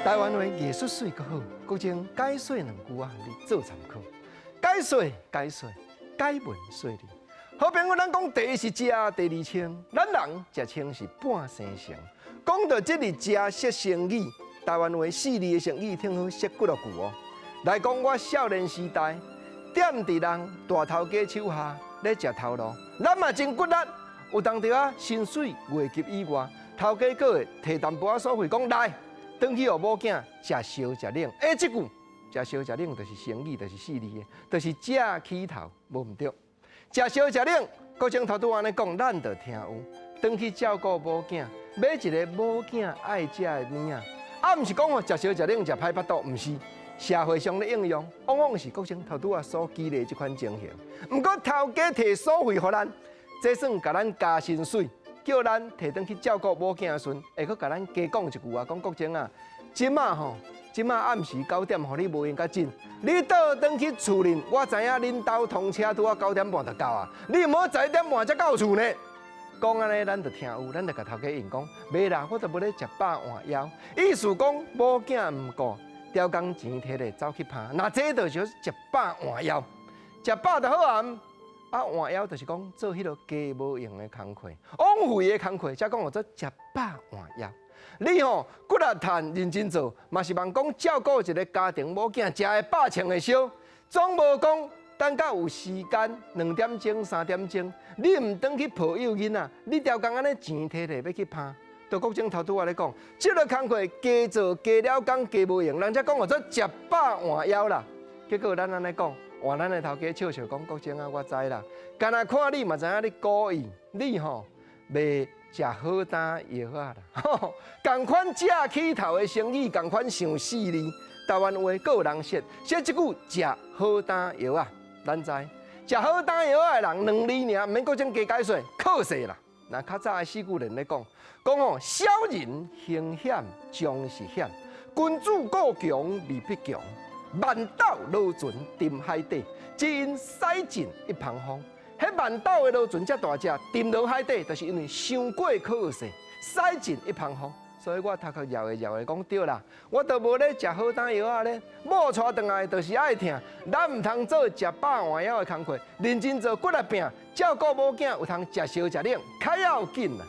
台灣話藝術媠閣好，閣將解說兩句仔，予你做參考。解說解說，解文說理。好朋友，咱講第一是食，第二穿，咱人食穿是半生成。講到這個食說成語，台灣話四字的成語，聽好說幾落句哦。來講我少年時代，踮佇人大頭家手下咧食頭路，咱嘛真骨力。有當時啊，薪水月給以外，頭家閣會提淡薄仔所費，講來，轉去予某囝食燒食冷。欸，這句食燒食冷就是成語，就是四字的，就是食起頭，無毋對。食燒食冷，國政頭拄按呢講，咱就聽有。轉去照顧某囝，買一个某囝愛食的物仔。啊，毋是講吼食燒食冷食歹腹肚，毋是。社會上的應用，往往是國政頭拄仔所舉例這款情形。毋過頭家提所費予咱，這算共咱加薪水，叫咱提轉去照顧某囝的時陣，會閣共咱加講一句啊，講國政啊，這馬吼，這馬暗時九點，予你無閒較緊，你倒轉去厝裡，我知影恁兜通車拄仔9點半就到啊，你毋好11點半才到厝呢。講按呢，咱就聽有，咱就共頭家應講，袂啦，我都無咧食飽換枵，意思講某囝毋顧，刁工錢提咧走去拍，那這就是食飽換枵，食飽就好啊，啊換枵就是講做彼个加無用的工課，枉費的工課，才講號做食飽換枵。你吼骨力趁認真做，嘛是望講照顧一个家庭某囝，食會飽穿會燒，總無講等到有時間2點鐘3點鐘，你毋轉去抱幼囡仔，你刁工按呢錢提咧欲去拍。就國政頭拄仔咧講，這个工課加做加了工加無用，人才講號做食飽換枵啦。結果咱按呢講，換咱的頭家笑笑講國政啊，我知啦。干焦看你嘛知影你故意，你吼袂食好擔藥仔啦。仝款食起頭的成語，仝款像四字。台灣話閣有人說，說這句食好擔藥仔，咱知食好擔藥仔的人兩字爾，毋免閣種加解說，靠勢啦。那較早的四句諺咧講，講吼小人行險終是險，君子固強未必強，萬斗羅船沉海底，只因駛盡一旁風。彼萬斗的羅船遮大隻，沉落海底，就是因為傷過靠勢，駛盡一旁風。所以我頭殼搖的搖的講對啦，我都無咧食好擔藥仔咧，某娶轉來就是愛疼，咱毋通做食飽換枵的工課，認真做骨力拼，照顧某囝有通食燒食冷，較要緊啦。